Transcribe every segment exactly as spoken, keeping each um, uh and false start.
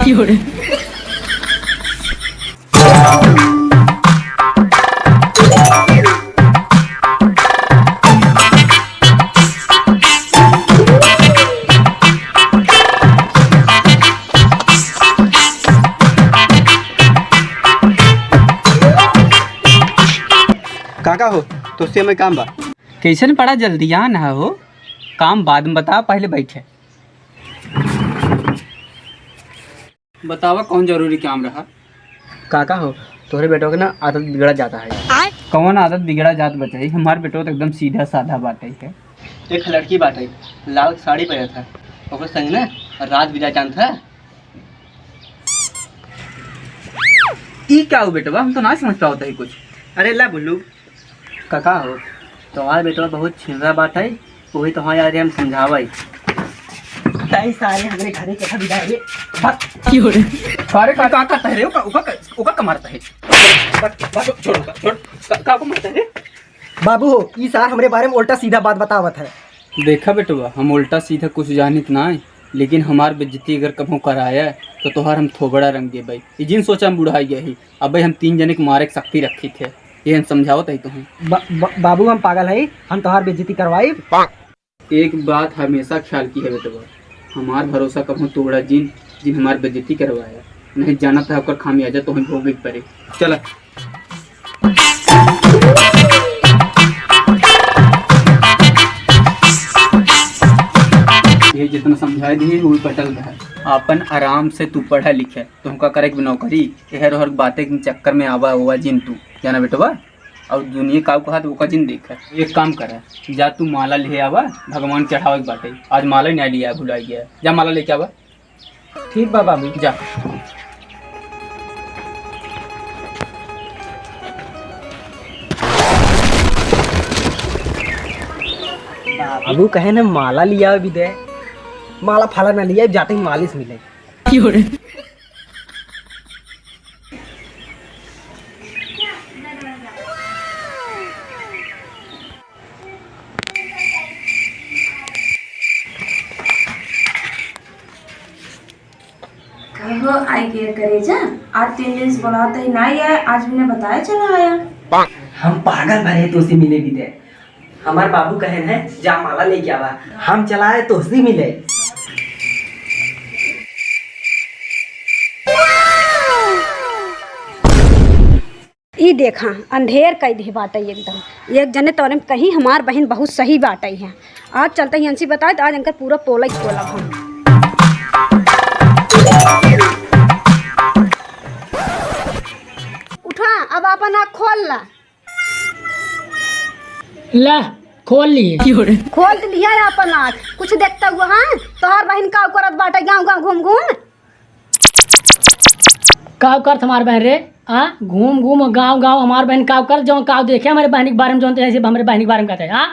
काका हो, तोसे हमें काम बा। कैसन बड़ा जल्दियान है हो, काम बाद में बता, पहले बैठे। बतावा, कौन जरूरी काम रहा? काका हो, तोहरे बेटवा के ना आदत बिगड़ा जाता है। कौन आदत बिगड़ा जात बचाई? हमार बेटवा तो एकदम सीधा साधा बाटे है। एक लड़की बाटे, लाल साड़ी पहनत है, ओकर संग ना रात बिता जानत है। ई का हो बेटवा, हम तो ना समझ पावत है कुछ। अरे ला भुल्लू, काका हो, तोहार बेटवा बहुत छिनरा बाटे, वही तोहार यार हम समझावे। ताई सारे हमरे घरे के सब जाए। भाग। क्यों रे? सारे का, का करता है रे? ओका, ओका, ओका का मारता है? भाग, भाग, छोड़, छोड़, छोड़। का, का को मारता है रे? बाबू हो, ई सार हमरे बारे में उल्टा सीधा बात बतावत है। देखा बेटवा, हम उल्टा सीधा कुछ जानित ना है, लेकिन हमार बेइज्जती अगर कभो कराया तो तोहार हम थोबड़ा रंग देबै। ई जिन सोचा हम बुढ़ाई गए ही, अबे हम तीन जने के मारे के शक्ति रखी थे, ये हम समझावत है तुहूँ। बा-, बा-, बाबू हम पागल है, हम तोहार बेइज्जती करवाई। एक बात हमेशा ख्याल की है बेटवा, हमार भरोसा कभो तोड़ा जिन, जिन हमार बेइज्जती करवाया, नहीं जानत है ओकर खामियाजा तोहूँ भोगे के पड़े। चला। ये जितना समझाए दिए, वो पटल रहा। आपन आराम से तू पढ़ा लिखे, तुमका करे के नौकरी, एहर ओहर बातें के चक्कर में आवा हुआ जिन तू, जाना बेटवा। और दुनिया काऊ कहा तो ओका जिन देखे। एक काम करा, जा तू माला ले आवा, भगवान चढ़ावे के बाटे। आज माला नहीं लिया, भुला गया। जा माला लेके आवा। ठीक बा बाबू। जा। बाबू कहे न माला लिया भी दे, माला फाला ना लिया, जाते ही मालिश मिले। क्यों रे? कहो, आई गया करेजा? आज तीन दिन से बुलावत ही, ना आया, आज बिना बताए चला आया। हम पागल भरे तो से मिले भी दे। हमार बाबू कहेन है, "जा माला लेके आवा।" हम चलाए तोहसे मिले। ई देखा, अंधेर कई दिहे बाटई एकदम। एक जने तौरे में कहीं हमार बहिन बहुत सही बाटई है। आज चलते ही अंशी बताए तो आज इनकर पूरा पोला ही पोला हम। उठा, अब आपन आँख खोल ला। ला, खोल लिए। खोल तो लिया है आपन आँख। कुछ देखता हुआ, हाँ? तोहार बहिन का करत बाटे गाँव गाँव घूम घूम? का करत हमार बहिन रे? आ? घूम घूम गाँव गाँव हमार बहिन का करत, जौन का देखे हमरे बहिन के बारे में, जौन तो ऐसे हमरे बहिन के बारे में कहते हैं, आ?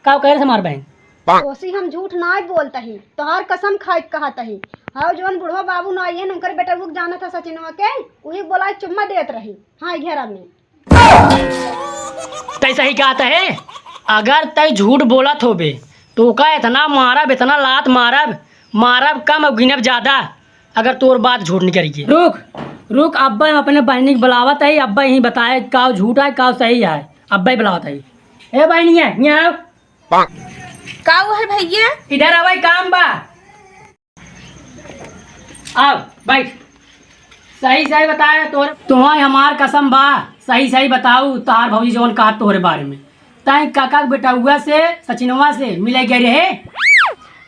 का करत हमार बहिन? ओसी हम झूठ नाय बोलत ही, तोहार कसम खाए के कहत ही। हाँ, जौन बुढ़वा बाबू ना आइए, उनकर बेटा वो जानत है सचिनवा के, उही बोलाए चुम्मा देत रही। हाँ, घेरा में। तै सही कहत है, अगर तै झूठ बोलत होबे, तो ओका इतना मारब, इतना लात मारब, मारब कम और गिनब ज्यादा, अगर तोर बात झूठ निकल गई। रुक, रुक, अब्बा हम अपने बहिनी के बुलावत है, अब्बा यहीं बताए काव झूठ है, काव सही है, अब्बा ही बुलावत है। ए बहिनिया, यहाँ आओ। का हुआ है भैया? इधर आवे, काम बा। आओ, बैठ। सही सही बताए तोर, तुम्हें हमार कसम बा, सही सही बताऊ तोहार भौजी जौन कहा तोहरे बारे में। ताई काका के बेटउआ से, सचिनवा से मिले गए रहे।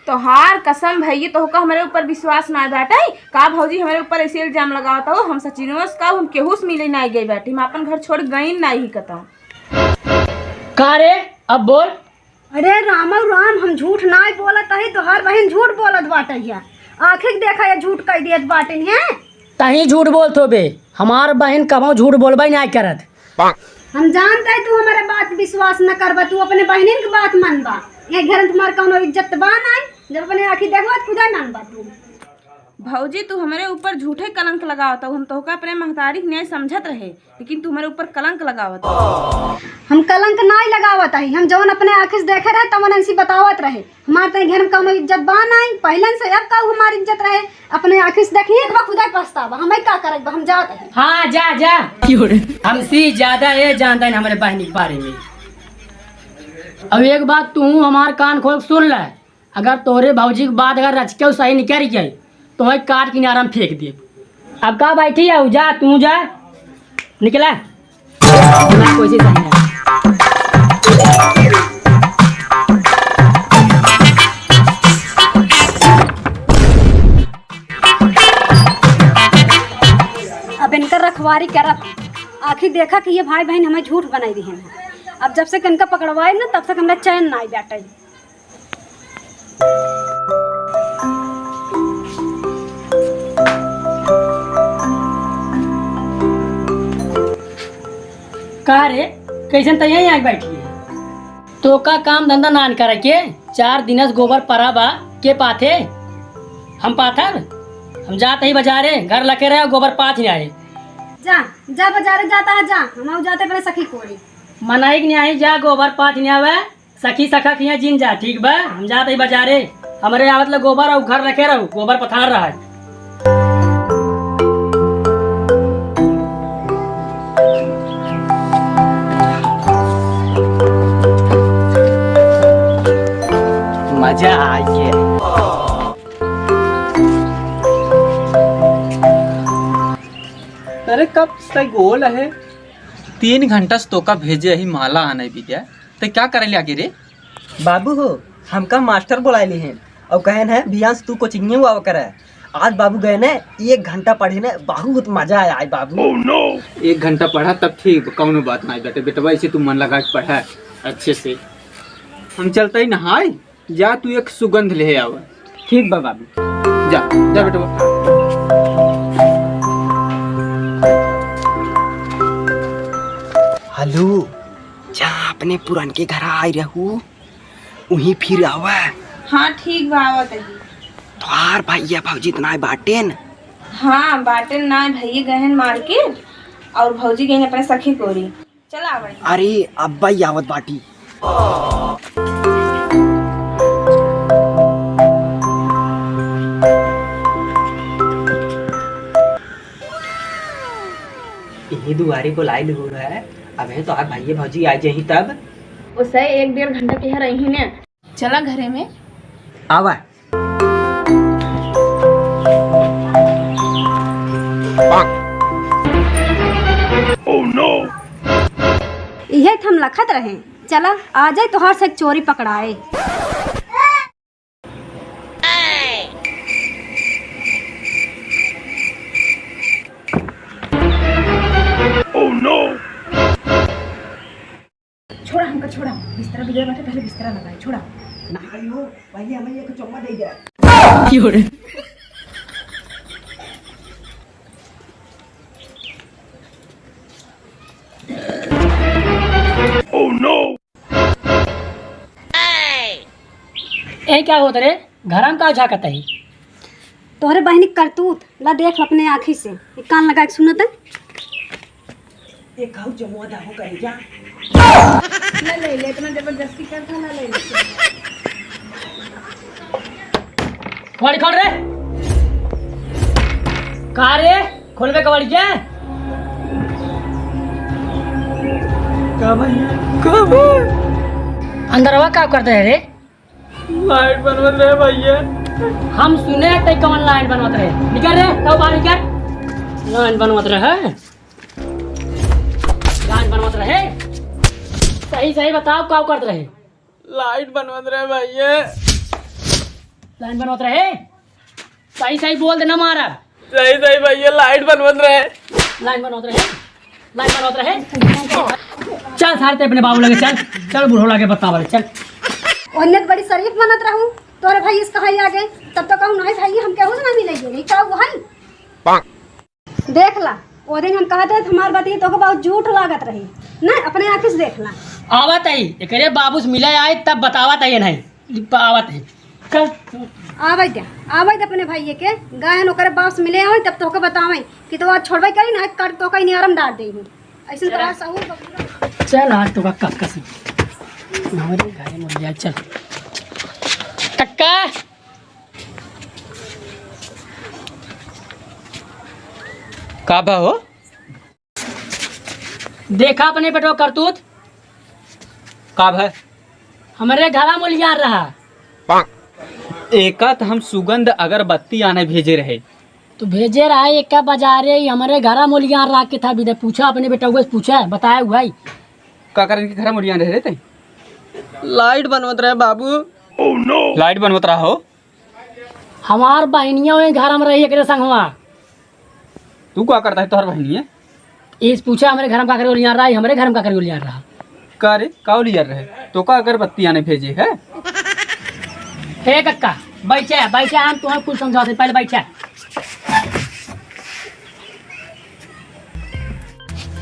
तोहार कसम भैया, तोहका हमरे ऊपर विश्वास ना बाटे का भौजी? हमरे ऊपर ऐसे इल्जाम लगावत हो। हम सचिनवा से का, हम केहू से मिले ना गए बाटे, हम अपन घर छोड़ गई ना ही कतौ। का रे, अब बोल। अरे रामौ राम, हम झूठ नाय बोलत हई, तोहार बहिन झूठ बोलत बाटे हिया। आँखिक देखा, ये झूठ कह दियत बाटे हैं। तहीं झूठ बोलत होबे, हमार बहिन कबो झूठ बोलबे नाय करत। हम जानत हई तू हमारे बात विश्वास न करबा, तू अपने बहिनिन के बात मानबा। ये घर में तुम्हार कौनो इज्जत बा नाय, जब अपने आँखी देखबा त खुदा मानबा तू। भौजी, तू हमरे ऊपर झूठे कलंक लगावत हऊ। हम तोहका अपने महतारी के न्याय समझत रहे, लेकिन तू हमरे ऊपर कलंक लगावत हऊ। हम कलंक नाई लगावत हई, हम जौन अपने आँखी से देखे रहे, तवन ऐसी बतावत रहे। हमार तनी घर में कौनो इज्जत बा नाई, पहिलन से अब का हमार इज्जत रहे? अपने आँखी से देखी, एक बार खुदा पछतावा, हमें का करे बा, हम जात हई। हाँ, जा, जा। हमसे ज्यादा ये जानता है हमरे बहनी के बारे में। अब एक बात तू हमार कान खोल के सुन ले, अगर तोरे भौजी के बात अगर रच के सही निकल गई, तो वही काट किनारा में फेंक देब। अब का बैठी है, जा, तू जा, निकला। ना कोई चीज नहीं है। अब इनकर रखवारी करब, आखिर देखा कि ये भाई बहन हमें झूठ बनाई दिहन है। अब जब से इनका पकड़वाए ना, तब से हमरा चैन ना आई बाटे। का रे, कैसन त यहीं आके बैठी है? तोका काम धंधा नान करे के? चार दिन से गोबर परा बा, के पाथे? हम पाथब? हम जात ही बजारे, घर लके रहे, गोबर पाथ नहीं आए। जा, जा बजारे जाता है, जा, हम जाते अपने सखी कोरी। मनाई के नहीं आई, जा गोबर पाथ नहीं आवे। सखी सखा किहाँ जिन जा, ठीक बा? हम जात ही बजारे, हमरे आवत ले गोबर अउ घर रखे रहू, गोबर पथार रहा है। मजा आ गया। अरे कब से गोल है, तीन घंटा से तोका भेजे ही माला आने बिद्या। ते का करे ले आगे रे? बाबू हो, हमका मास्टर बोलाए ली हैं और कहन है, "बिहान से तू कोचिंगे में आवा करे।" आज बाबू गए ने, एक घंटा पढ़े ने, बहुत मजा आया है बाबू। एक घंटा पढ़ा तब ठीक, कौनो बात नहीं बेटे। बेटवा, इसे तू मन लगा के पढ़ा अच्छे से। हम चलते ही नहाए, जा तू एक सुगंध ले आवा। ठीक बा बाबू। जा, जा बेटवा। हेलो, जा अपने पुरनके घर आए रहू, उहीं फिर आवा। हाँ, ठीक बा, आवत ही। तोहार भैया भौजी त नाय बाटेन? हाँ, बाटेन ना, भैया गए हैं मार्केट और भौजी गई अपने सखी कोरी। चला आवत ही। अरे, अब्बा ही आवत बाटी। इही दुआरी बोलाए लू है, अबे तोहार भैया भौजी आ जाही तब। ओसे एक डेढ़ घंटा के यहाँ रही ने। चला घरे में। आवा। Oh no! इहे त हम लखत रहे। चला, आ जाए तोहार से चोरी पकड़ाए। Oh no! छोड़ा हमका, छोड़ा। बिस्तरा बिगड़ बाटे, पहले बिस्तरा लगाए, छोड़ा। ना भाई हो, भैया, भैया को चुम्मा दे दे। क्यों रे? Oh no! ए, क्या होत रे? घरा में का झाँकत ही? तोहरे बहिनी के करतूत, ला देख ल अपने आँखी से। एक कान लगा के सुनत है। एक खाऊ चमोदा हो करे जा। ना ले ले, इतना जबरदस्ती करता ना ले ले। कबाड़ी खोल रे। का रे? खोलबे कबाड़ी के? का भैया? का बा? अंदरवा का करते है रे? लाइट बनवत रहे भैया। हम सुने तै कवन लाइट बनवत रहे? निकल रे, तब बाहर निकल। लाइट बनवत रहे? लाइट बनवत रहे? सही सही बताओ, का करत रहे? लाइट बनवत रहे भैया। लाइट बनवत रहे? सही सही बोल दे, ना मारा। सही सही भैया, लाइट बनवत रहे। लाइट बनवत रहे? लाइट बनवत रहे? चल सारे, ते अपने बाबू लगे चल, चल बूढ़ो लगे बतावा ले, चल। ओन्ने त बड़ी शरीफ बनत रहू, तोरे भाई इस कहाँ आ गए, तब तो कहूँ नहीं भाई, हम केहू से ना मिले गए, का हुआ है? देख ला, ओ दिन हम कहत रहे हमार बतिया तोके बहुत झूठ लागत रही। ना, अपने आँखी से देख ला। आवत है, एकरे बाबू से मिले आए तब बतावत है, नहीं आवत है। चल। आवे दे, आवे दे अपने भाई के, गए हैं ओकरे बाप से मिले आवे, तब तोहके बतावे कि तो आज छोड़बे करी ना, कर तोहके नियारम डाल दे हूँ। ऐसे तो चल। आज सहूर बबुआ। चल, आज तो कक्का से हमारे घर में जा, चल। कक्का। का बा हो? देखा अपने बेटवा करतूत। का भा? हमरे घरा में उलियार रहा। एका त हम सुगंध अगरबत्ती आने भेजे रहे। तो भेजे रहा एका बाजारे ही, हमरे घरा में उलियार रहा के था भी दे। पूछा अपने बेटवा से, पूछा, बताया हुआ ही। का करे इनके घरा में उलियार रहे थे? लाइट बनवत रहे बाबू। लाइट बनवत रहा हो? हमार बहनिया वही घर में रही एकरे संगवा। तू का करता है तोहर बहनिया? इस पूछा हमरे घर में का करे ओलियार रहा, हमरे घर में का करे ओलियार रहा। का रे, का ओलियार रहे? तो का अगरबत्ती आने भेजे है? हे कक्का, बैठे, बैठे, हम तुम्हें कुछ समझाते, पहले बैठे।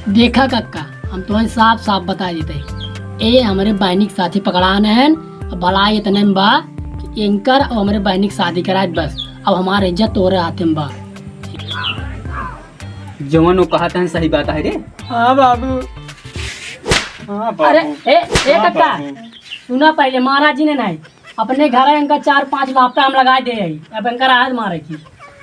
देखा कक्का, हम तुम्हें साफ साफ बता देते हैं, ए हमरे बहनी के साथी पकड़ान है, अब भलाई इतने में बा कि इनकर और हमरे बहनी की शादी कराए बस, अब हमार इज्जत तोरे हाथे में बा। जवन वो कहत हैं सही बात है रे। हाँ बाबू। हाँ बाबू। अरे, ए, ए हाँ कक्का, बाबू। सुना पहले, महाराज जी ने नहीं, अपने घर है, इनका चार पाँच लापटा हम लगाए दे है, अब इनका राहत मारे की।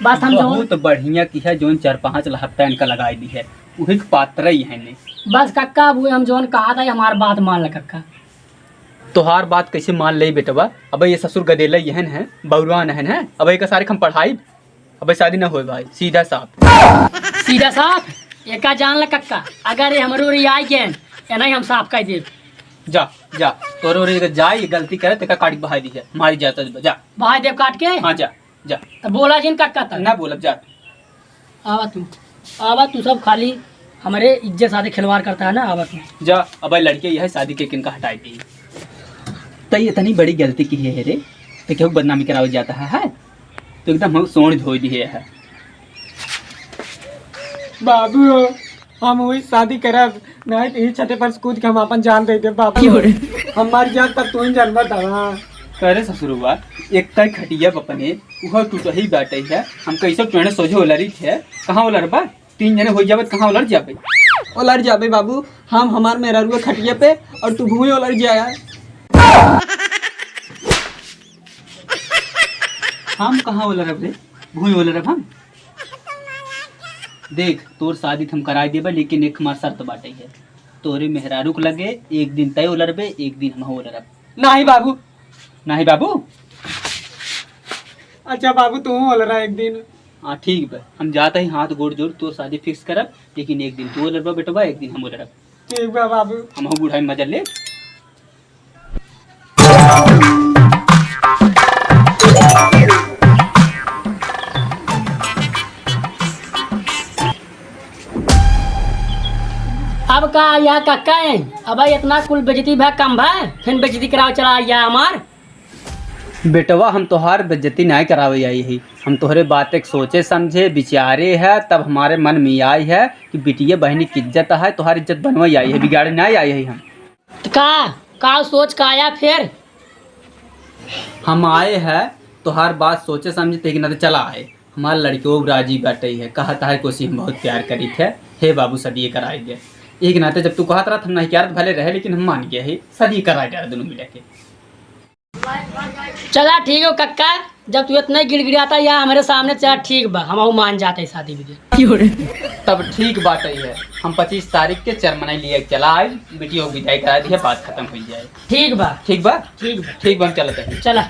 बस हम जवन बहुत बढ़िया की है, जौन चार पाँच लापटा इनका लगाए दी है, वही के पात्र ही है ने। बस कक्का, अब हम जौन कहा था, हमार बात मान ले कक्का। तोहार बात कैसे मान ले बेटवा? अब ये ससुर गदेला यहन है, बौरवान हन है, अब एक सारे हम पढ़ाई अबे शादी ना होए भाई, सीधा साफ। सीधा साफ? एका जान ले कक्का, अगर ये हमरे ओरी आई गए, एनही हम साफ कह देब। जा, जा, तोरे ओरी अगर जाए, ये गलती करे, तेका काटी बहाई दी है, मारी जाता है, जा। बहाई देब काट के? हाँ, जा, जा। तो बोला जिन कक्का तक। ना बोलब, जा। आवा तू, आवा तू, सब खाली हमरे इज्जत साथे खिलवाड़ करता है ना, आवा तू। जा, अब लड़के यह शादी के किनका हटाई दी। तो ये इतनी बड़ी गलती की है रे, तो क्यों बदनामी करावे जाता है, है? तो एकदम हम सोच धोई दिए है। बाबू हो, हम वही शादी करब, नहीं तो यही छते पर से कूद के हम अपन जान दे देब बाबू। क्यों रे? हमारी जान तब तू ही जानबा दवा। अरे ससुरुआ, एक कई खटिया बपने, उहो टूटही बाटे है, हम कैसे पेड़ सोझे ओलरी थे, कहाँ ओलरबा? तीन जने हो जाबे, कहाँ ओलर जाबे? ओलर जाबे बाबू, हम हमार मेहरारू खटिया पे और तू भूमि ओलर जाया। हम कहाँ ओलरब रे? भूमि ओलरब हम? देख, तोर शादी त हम कराई देबे, लेकिन एक हमार शर्त बाटे है, तोरे मेहरारू के लगे एक दिन तय ओलरबे, एक दिन हम ओलरब। नाही बाबू। नाही बाबू? अच्छा बाबू, तू ओलरा एक दिन। हाँ, ठीक बा, हम जाता ही हाथ गोड़ जोड़, तोर शादी fix करब, लेकिन एक दिन तू ओलरबा बेटवा, एक दिन हम ओलरब। ठीक बा बाबू। हमहू बुढ़ाई में मजा ले। अब का या कक्का है? अब इतना कुल बेइज्जती भा कम भा, फिर बेइज्जती करावे चला या हमार। बेटवा, हम तोहार बेइज्जती नाय करावे आई ही, हम तोहरे बात एक सोचे समझे विचारे है, तब हमारे मन में आई है कि बिटिया बहनी की इज्जत है, तोहार इज्जत बनवाई आई है, बिगाड़े नाय आई है हम। त का, का सोच का आया फिर? हम आए हैं तोहार बात सोचे समझे, ते के नाते चला आए। हमार लड़कियों राजी बाटे है, कहत है कोसी हम बहुत प्यार करी थे, हे बाबू सदिये कराई दे। एक नाते जब तू कहत रहा हम नहीं करत भले रहे, लेकिन हम मान गए ही, सदिये कराई दे दोनों मिला के। चला ठीक हो कक्का, जब तू इतना ही गिड़गिड़ाता या हमारे सामने, चला ठीक बा, हम मान जाते हैं शादी विधि। क्यों रे? तब ठीक बाटे है, हम पच्चीस तारीख के चरमनाई लिए चला आई, बिटिया को विदाई करा दी है, बात खत्म हो जाए। ठीक बा। ठीक बा? ठीक बा। ठीक बा, हम चलते हैं। चला।